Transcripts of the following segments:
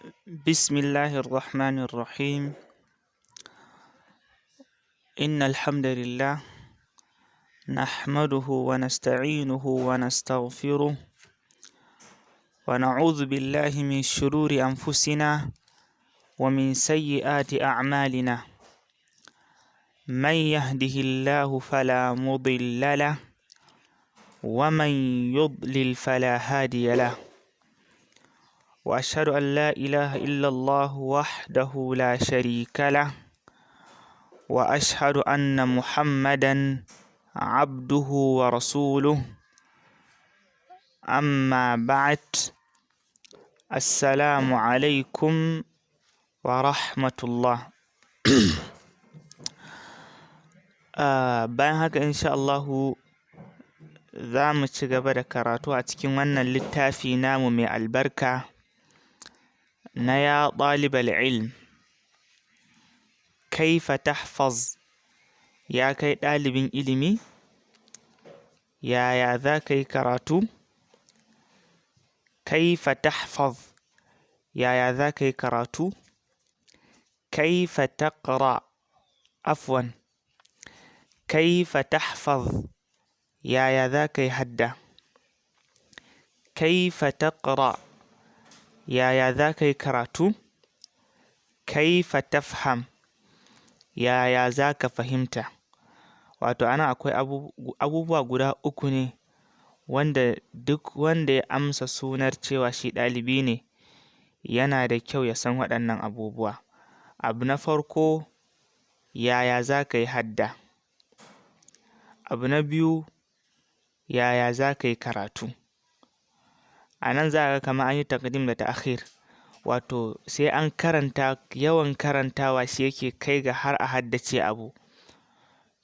بسم الله الرحمن الرحيم. إن الحمد لله نحمده ونستعينه ونستغفره ونعوذ بالله من شرور أنفسنا ومن سيئات أعمالنا. من يهده الله فلا مضل له ومن يضلل فلا هادي له. وأشهد أن لا إله إلا الله وحده لا شريك له وأشهد أن محمدا عبده ورسوله. أما بعد، السلام عليكم ورحمة الله. Bayan haka, insha Allahu za mu ci gaba da karatu a cikin wannan littafi namu mai albarka na Ya ɗalibal ilm kaifa tahfaz, ya kai ɗalibin ilimi, yaya za ka yi karatu? Kaifa tahfaz, yaya za ka yi karatu? Kaifa taqra, afwan, kaifa tahfaz, yaya za ka yi hadda? Kaifa taqra, yaya za ka yi karatu? Kaifa tafham, yaya za ka fahimta? Wato ana akwai abubuwa guda uku ne wanda duk wanda ya amsa sunar cewa shi ɗalibi ne, yana da kyau ya san waɗannan abubuwa. Abu na farko, yaya za ka yi hadda? Abu na biyu, yaya za ka yi karatu? A nan za a ga kamar an yi taqdim da ta'khir, wato sai an karanta, yawan karantawa shi yake kai ga har a haddace abu.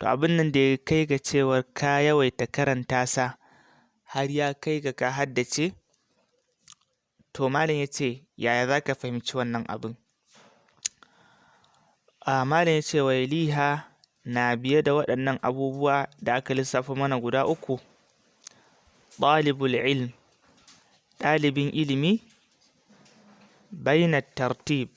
To abin nan da ya kai ga cewar ka yawaita karanta sa har ya kai ga ka haddace, to malam ya ce yaya za ka fahimci wannan abin? A malam ya ce wa yaliha, na biye da waɗannan abubuwa da aka lissafa mana guda uku, ɗalibul ilm, ɗalibin ilimi, baina tartib,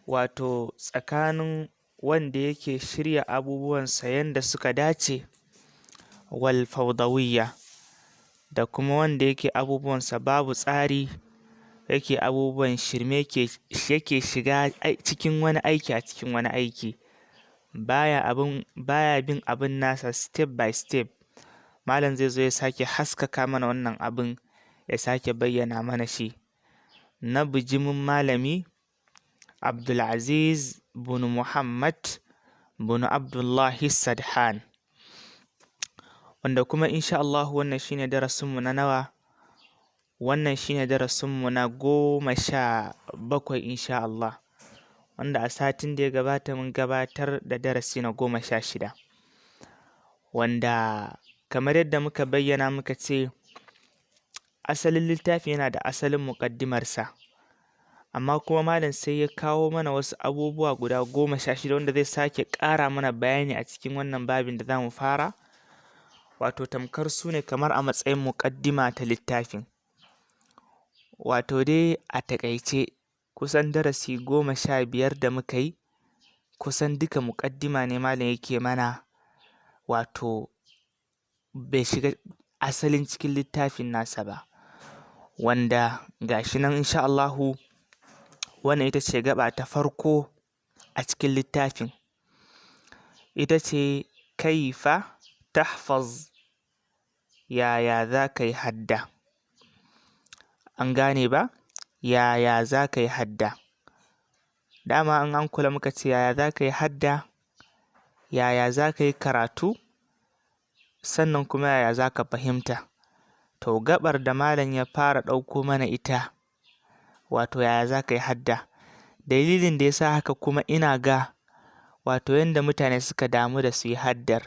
wato tsakanin wanda yake shirya abubuwansa yanda suka dace, wal fawdawiyya, da kuma wanda yake abubuwansa babu tsari, yake abubuwan shirme, yake shiga cikin wani aiki a cikin wani aiki, baya abun, baya bin abin nasa step by step. Malam zai zo ya sake haskaka mana wannan abin, ya sake bayyana mana shi, na bijimin malami Abdulaziz bin Muhammad bin Abdullahi Sadhan, wanda kuma insha Allah wannan shine darasinmu na nawa? Wannan shine darasinmu na 17 insha Allah, wanda a satin da ya gabata mun gabatar da darasi na 16, wanda kamar yadda muka bayyana muka ce asalin littafi yana da asalin muƙaddimarsa, amma kuma malam sai ya kawo mana wasu abubuwa guda 16 wanda zai sake ƙara mana bayani a cikin wannan babin da za mu fara, wato tamkar su ne kamar a matsayin muƙaddima ta littafin. Wato dai a taƙaice kusan darasi 15 da muka yi, kusan duka muƙaddima ne malam yake mana, wato bai shiga asalin cikin littafin nasa ba, wanda gashi nan insha Allahu wannan ita ce gaba ta farko a cikin littafin, ita ce kaifa tahfaz, yaya za ka yi hadda? An gane ba? Yaya za ka yi hadda? Dama in an kula muka ce yaya za ka yi hadda, yaya za ka yi karatu, sannan kuma yaya za ka fahimta. To gaɓar da malam ya fara ɗauko mana ita, wato yaya za ka yi hadda. Dalilin da ya sa haka kuma ina ga wato yanda mutane suka damu da su yi haddar,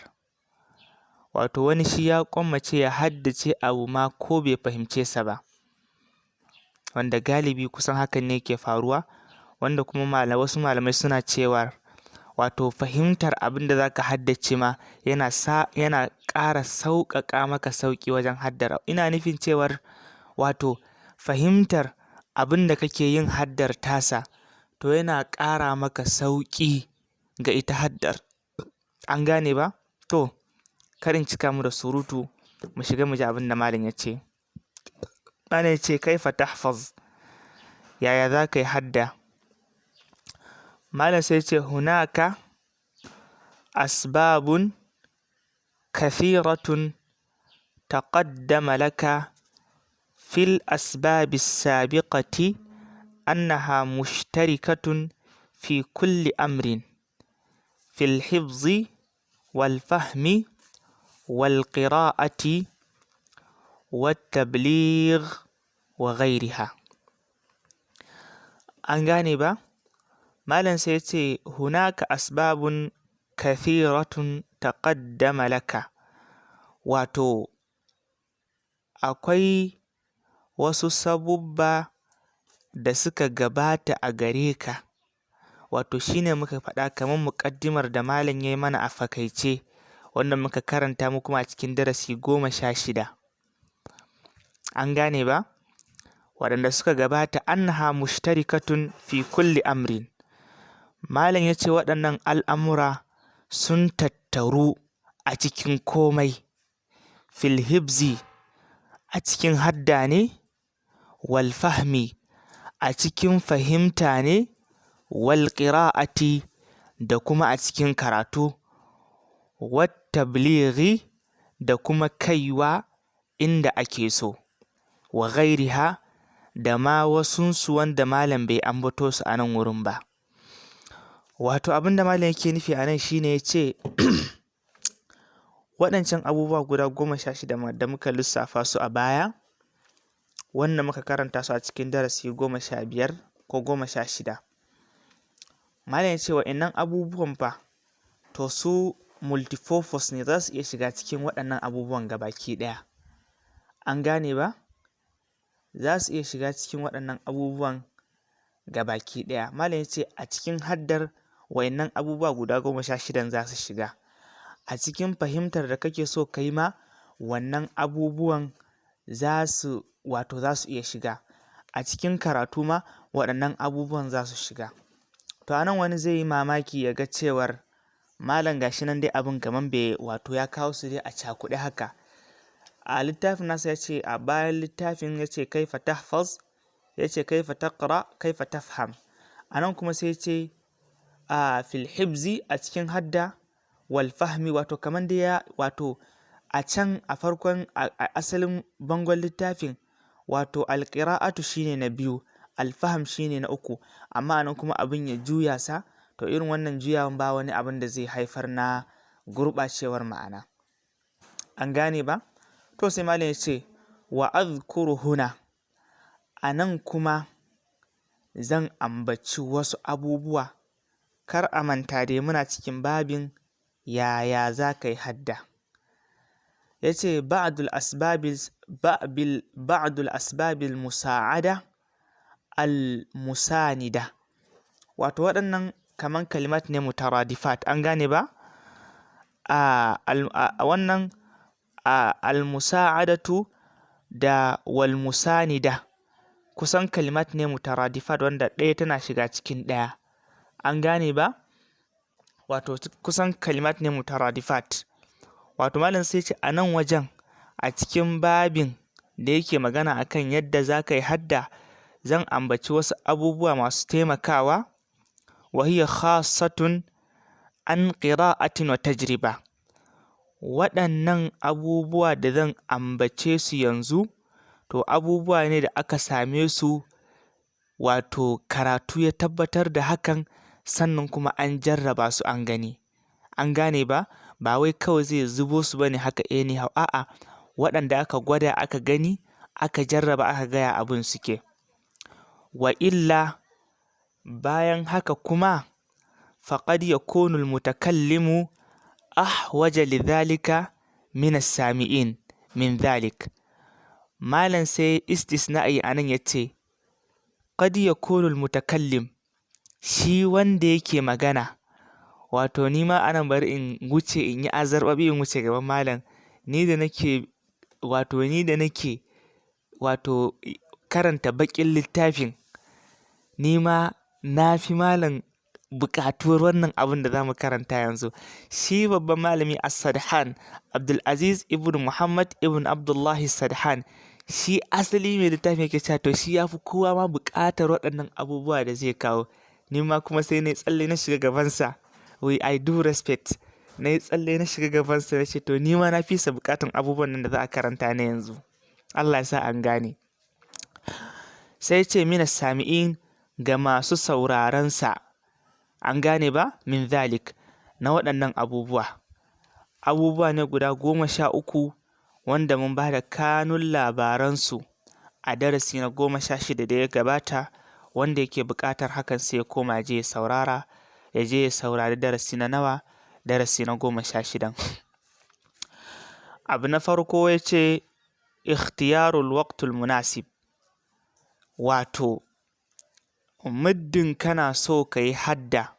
wato wani shi ya gwammace ya haddace abu ma ko bai fahimce sa ba, wanda galibi kusan hakan ne ke faruwa, wanda kuma wasu malamai suna cewa wato fahimtar abin da za ka haddace ma yana sa yana ƙara sauƙaƙa maka sauƙi wajen haddar. Ina nufin cewar wato fahimtar abin da kake yin haddar tasa, to yana ƙara maka sauƙi ga ita haddar. An gane ba? To, kar in cika mu da surutu, mu shiga mu ji abin da malam ya ce. Malam ya ce, kaifa tahfaz? Yaya za ka yi hadda? Malam sai ce, hunaka asbabun kathiratun taqaddama laka fil asbabi sabiqati annaha mushtarikatun fi kulli amrin fil hifzi wal fahmi wal qira'ati wat tabligh wa ghairiha. An gane ba? Malam sai ya ce, hunaka asbabun kathiratun taqaddama laka. Wato akwai wasu sabubba da suka gabata a gare ka. Wato shine muka faɗa kamar muƙaddimar da malam ya yi mana a fakaice, wanda muka karanta mu kuma a cikin darasi 16. An gane ba? Waɗanda suka gabata, annaha mushtarikatun fi kulli amrin. Malam ya ce waɗannan al'amura sun tattaru a cikin komai. Fil hibzi, a cikin hadda ne, wal fahmi, a cikin fahimta ne, wal qira'ati, da kuma a cikin karatu, wat tablighi, da kuma kaiwa inda ake so, wa ghairiha, da ma wasunsu wanda malam bai ambato su a nan wurin ba. Wato abin da malam yake nufi a nan shine ya ce waɗancan abubuwa guda 16 da muka lissafa su a baya, wanda muka karanta su a cikin darasi 15 ko 16. Malam ya ce wa'innan abubuwan fa, to su multipurpose ne, za su iya shiga cikin waɗannan abubuwan gabaki ɗaya. An gane ba? Za su iya shiga cikin waɗannan abubuwan gabaki ɗaya. Malam ya ce a cikin haddar wa'innan abubuwa guda 16 za su shiga. A cikin fahimtar da kake so ka yi ma, wannan abubuwan za su, wato za su iya shiga. A cikin karatu ma waɗannan abubuwan za su shiga. To a nan wani zai yi mamaki ya ga cewar malam gashi nan dai abin kaman bai, wato ya kawo su dai a cakuɗe haka. A littafin nasa ya ce, a bayan littafin ya ce kaifa tahfaz, ya ce kaifa taqra, kaifa tafham. A nan kuma sai ya ce a fil hibzi, a cikin hadda, wal fahmi, wato kaman dai ya, wato a can a farkon a asalin bangon littafin, wato alqira'atu shine na biyu, alfaham shine na uku, amma anan kuma abin ya juya sa. To irin wannan juyawan ba wani abin da zai haifar na gurɓacewar ma'ana. An gane ba? To sai malam ya ce wa azkuru huna, a nan kuma zan ambaci wasu abubuwa. Kar a manta dai muna cikin babin yaya za ka yi hadda. Ya ce ba'dul asbabil musa'ada al musanida. Wato waɗannan kaman kalimat ne mutaradifat. An gane ba? A wannan al musa'adatu da wal musanida kusan kalimat ne mutaradifat, wanda ɗaya tana shiga cikin ɗaya. An gane ba? Wato kusan kalimat ne mutaradifat. Wato malam sai ce a nan wajen a cikin babin da yake magana akan yadda za ka yi hadda, zan ambaci wasu abubuwa masu taimakawa. Wa hiya khassatun an qira'atin wa tajriba. Waɗannan abubuwa da zan ambace su yanzu, to abubuwa ne da aka same su, wato karatu ya tabbatar da hakan, sannan kuma an jarraba su an gani. An gane ba? Ba wai kawai zai zubo su bane haka anyhow, a'a, waɗanda aka gwada aka gani, aka jarraba aka gaya abin suke. Wa illa, bayan haka kuma, faqad yakunu almutakallimu ahwaja lidhalika min as-sami'in min dhalik. Malam sai istisna'i anan yace qad yakunu almutakallim, shi wanda yake magana, wato ni ma anan bari in wuce in yi azarbabi in wuce gaban malam, ni da nake wato karanta baƙin littafin, ni ma na fi malam buƙatuwar wannan abin da za mu karanta yanzu. Shi babban malami As-Sadhan, Abdulaziz ibn Muhammad ibn Abdullahi Sadhan, shi asali mai littafin yake cewa to shi ya fi kowa ma buƙatar waɗannan abubuwa da zai kawo. Ni ma kuma sai na yi tsalle na shiga gabansa. We I do respect. Na yi tsalle na shiga gabansa na ce to ni ma na fi sa buƙatan abubuwan nan da za a karanta na yanzu. Allah ya sa an gane. Sai ce mina sami'in, ga masu saurarensa. An gane ba? Min zalik, na waɗannan abubuwa. Abubuwa ne guda 13 wanda mun ba da kanun labaransu a darasi na 16 da ya gabata. Wanda yake buƙatar hakan sai ya koma je ya saurara, ya je ya saurari darasi na nawa? Darasi na 16. Abu na farko ya ce ikhtiyarul waqtul munasib, wato muddin kana so ka yi hadda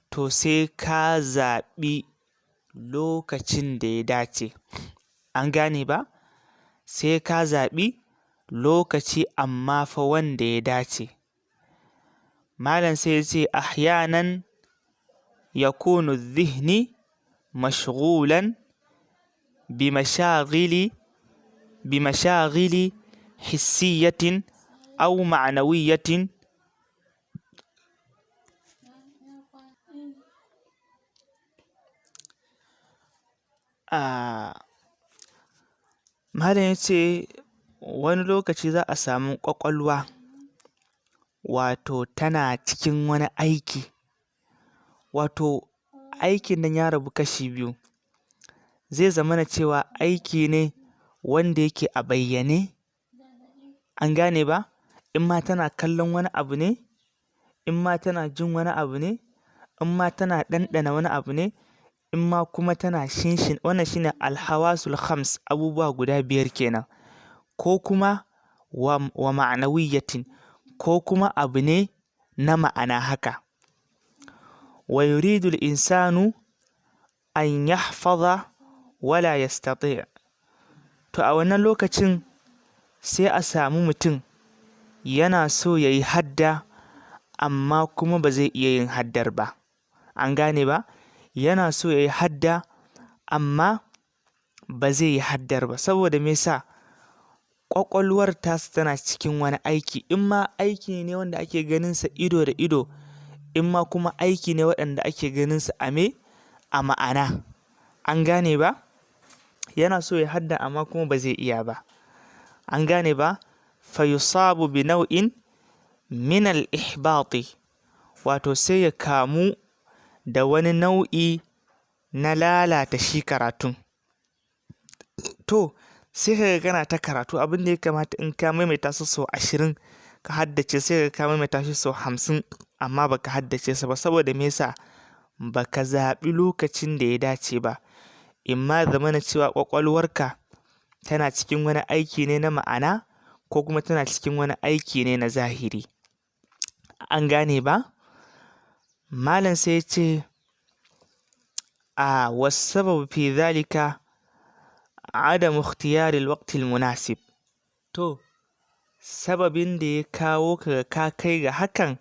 to sai ka zaɓi lokacin da ya dace. An gane ba? Sai ka zaɓi lokaci amma fa wanda ya dace. Malam sai ya ce ahyanan yakunu dhihni mashghulan bimashaghili hissiyatin aw ma'nawiyatin. Malam ya ce wani lokaci za a samu ƙwaƙwalwa wato tana cikin wani aiki, wato aikin nan ya rabu kashi biyu. Zai zamana cewa aiki ne wanda yake a bayyane, an gane ba? In ma tana kallon wani abu ne, in ma tana jin wani abu ne, in ma tana ɗanɗana wani abu ne, in ma kuma tana shinshin, wannan shine alhawasul khams, abubuwa guda 5 kenan. Ko kuma wa ma'anawiyatin, ko kuma abu ne na ma'ana haka. Wa yuridu al-insanu an yahfaza wala yastati'. To a wannan lokacin sai a samu mutum yana so yayi hadda amma kuma ba zai iya yin haddar ba. An gane ba? Yana so yayi hadda amma ba zai yi haddar ba. Saboda me yasa? Ƙwaƙwalwar tasu tana cikin wani aiki. In ma aiki ne wanda ake ganinsa ido da ido, in ma kuma aiki ne waɗanda ake ganinsa a me? A ma'ana. An gane ba? Yana so ya hadda amma kuma ba zai iya ba. An gane ba? Fa yusabu bi nau'in min al-ihbati, wato sai ya kamu da wani nau'i na lalata shi karatun. To sai kaga kana ta karatu abin da ya kamata in ka maimaita su sau 20 ka haddace, sai ka maimaita shi sau 50 amma baka haddace sa ba. Saboda me yasa? Baka zaɓi lokacin da ya dace ba. In ma zamana cewa ƙwaƙwalwarka tana cikin wani aiki ne na ma'ana ko kuma tana cikin wani aiki ne na zahiri. An gane ba? Malam sai ya ce a wasababu fi dhalika adamu ikhtiyari alwaqti almunasib. To sababin da ya kawo ka kai ga hakan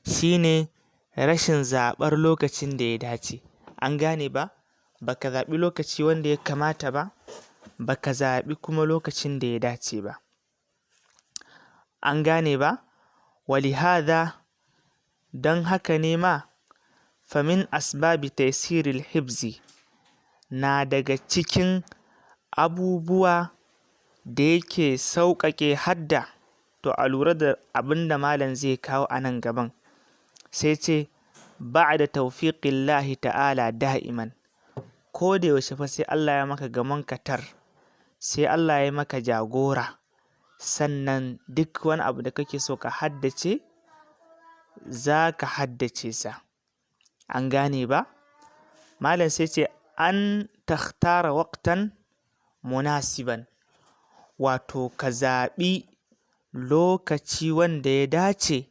shine rashin zaɓar lokacin da ya dace. An gane ba? Baka zaɓi lokaci wanda ya kamata ba, baka zaɓi kuma lokacin da ya dace ba. An gane ba? Walihada, don haka ne ma famin asbabi taysiril hibzi, na daga cikin abubuwa da yake sauƙaƙe hadda. To a lura da abin da malam zai kawo a nan gaban. Sai ce ba'da tawfiqillahi ta'ala da'iman. Ko da yaushe fa sai Allah ya maka gamon katar, sai Allah ya maka jagora. Sannan duk wani abu da kake so ka haddace, za ka haddace sa. An gane ba? Malam sai ce an takhtara waqtan munasiban, wato ka zaɓi lokaci wanda ya dace.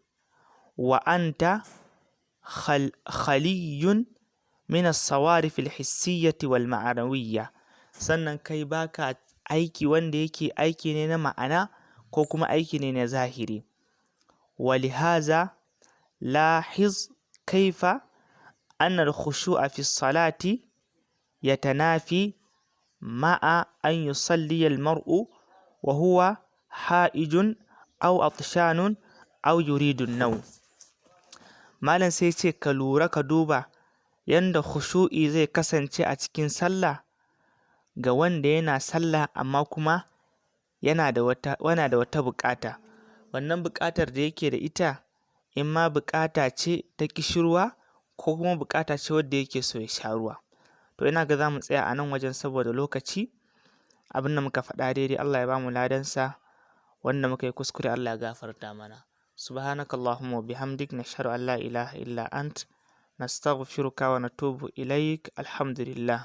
Wa anta khaliyun min as-sawarif al-hissiyyati wal ma'anawiyya. Sannan kai baka aiki wanda yake aiki ne na ma'ana Ko kuma aiki ne na zahiri. Walihaza lahiz kaifa anna al-khushu'a fi salati yatanafi ma'a an yusalli al-mar'u wa huwa ha'ijun aw atshanun aw yuridu an-nawm. Malam sai ce ka lura, ka duba yanda khushu'i zai kasance a cikin sallah ga wanda yana sallah amma kuma yana da wata buƙata. Wannan buƙatar da yake da ita, in ma buƙata ce ta ƙishirwa ko kuma buƙata ce wadda yake so ya sha ruwa. To, ina ga za mu tsaya a nan wajen saboda lokaci. Abin da muka faɗa daidai, Allah ya bamu ladansa. Wanda muka yi kuskure, Allah ya gafarta mana. Subhanakallahumma wa bihamdik, nashhadu an la ilaha illa ant, nastaghfiruka wa natubu ilaik. Alhamdulillah.